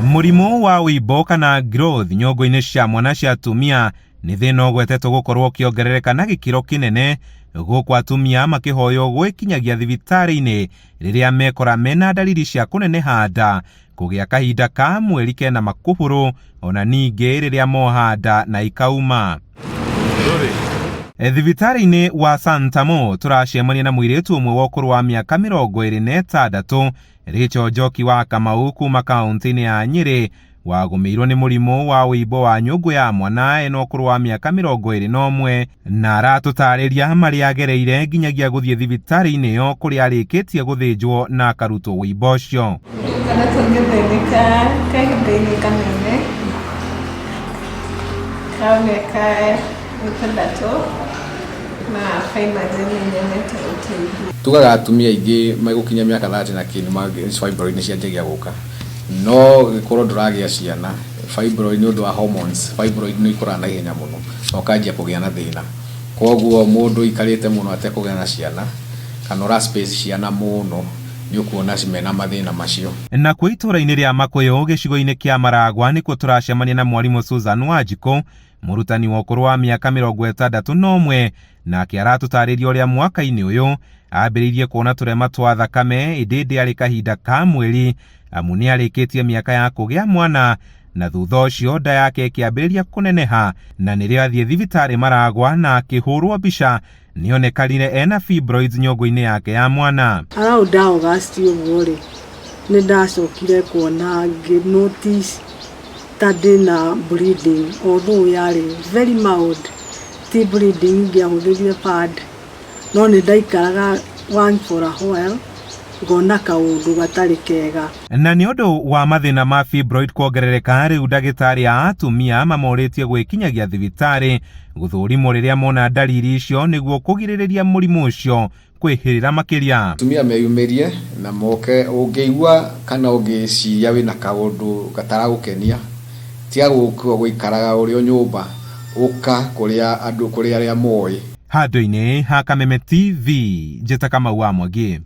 Mũrimũ wa ũimbo kana growth nyũngũ-inĩ cia mwana cia atumia nĩ thĩna ũgwetetwo gũkorwo ũkĩongerereka na gĩkĩro kĩnene, gũkũ atumia makĩhoywo gwĩkinyagia thibitarĩ-inĩ rĩrĩa mekora mena ndariri cia kũneneha nda, kũgĩa kahinda ka mweri kena makũbũrũ, ona ningĩ rĩrĩa moha nda na ikauma. Thibitarĩ-inĩ wa Santamo tũracemania na mũirĩtu ũmwe wa ũkũrũ wa mĩaka 26, Rachel Njoki wa Kamau kuma kaũntĩ-inĩ ya Nyĩrĩ, wagũmĩirwo nĩ mũrimũ wa ũimbo wa nyũngũ ya mwana ena ũkũrũ wa mĩaka 21, na aratũtarĩria marĩa agereire nginyagia gũthiĩ thibitarĩ-inĩ ĩyo kũrĩa arĩkĩtie gũthĩnjwo na akarutwo ũimbo ũcio. Ngoretwo ngĩthĩnĩka kahinda-inĩ kanene ka mĩaka 6 na finally nĩ nyonete ũteithio. Tugaga atumia aingĩ megũkinya mĩaka 30 na kĩ fibroid nĩ cianjagia gũka, no gĩkorwo ndũragĩa ciana, fibroid nĩ ũndũ wa hormones, fibroid nĩ ikũraga na ihenya mũno na ũkanjia kũgĩa na thĩna. Koguo mũndũ ũikarĩte mũno atekũgĩa na ciana kana ũra space ciana mũno, nĩ ũkuona mena mathĩna macio. Nakuo itũũra-inĩ rĩa Makũyũ gĩcigo-inĩ kĩa Maragwa nĩkuo tũracemania na mwarimũ Susan Wanjikũ, mũrutani wa ũkũrũ wa mĩaka 61, nake aratũtarĩria ũrĩa mwaka-inĩ ũyũ ambĩrĩirie kuona tũrema twa thakame ĩndĩ ndĩarĩ kahinda ka mweri, amu nĩ arĩkĩtie mĩaka ya kũgĩa mwana, na thutha ũcio nda yake ĩkĩambĩrĩria kũneneha, na nĩrĩo athiĩ thibitarĩ Maragwa na akĩhũrwo mbica nĩonekanire ena fibroids nyũngũ-inĩ yake ya mwana. Around August ũguo rĩ, nĩ ndacokire kuona ngĩ notice ta ndĩna bleeding, although yarĩ very mild, ti bleeding ingĩahũthĩrire pad, no nĩ ndaikaraga one for a while ngona kaũndũ gatarĩ kega. Na nĩ ũndũ wa mathĩna ma fibroid kuongerereka, rĩu ndagĩtarĩ a atumia mamorĩtie gwĩkinyagia thibitarĩ gũthũrimwo rĩrĩa mona ndariri icio nĩguo kũgirĩrĩria mũrimũ ũcio kwĩhĩrĩra makĩria. Atumia meyumĩrie na moke, ũngĩigua kana ũngĩciria wĩna kaũndũ gataragũkenia, tiga gũikaraga ũrĩ o nyũmba, ũka kũrĩa andũ, kũrĩ arĩa moĩ. Handũ-inĩ ha Kameme TV, njĩta Kamau wa Mwangi.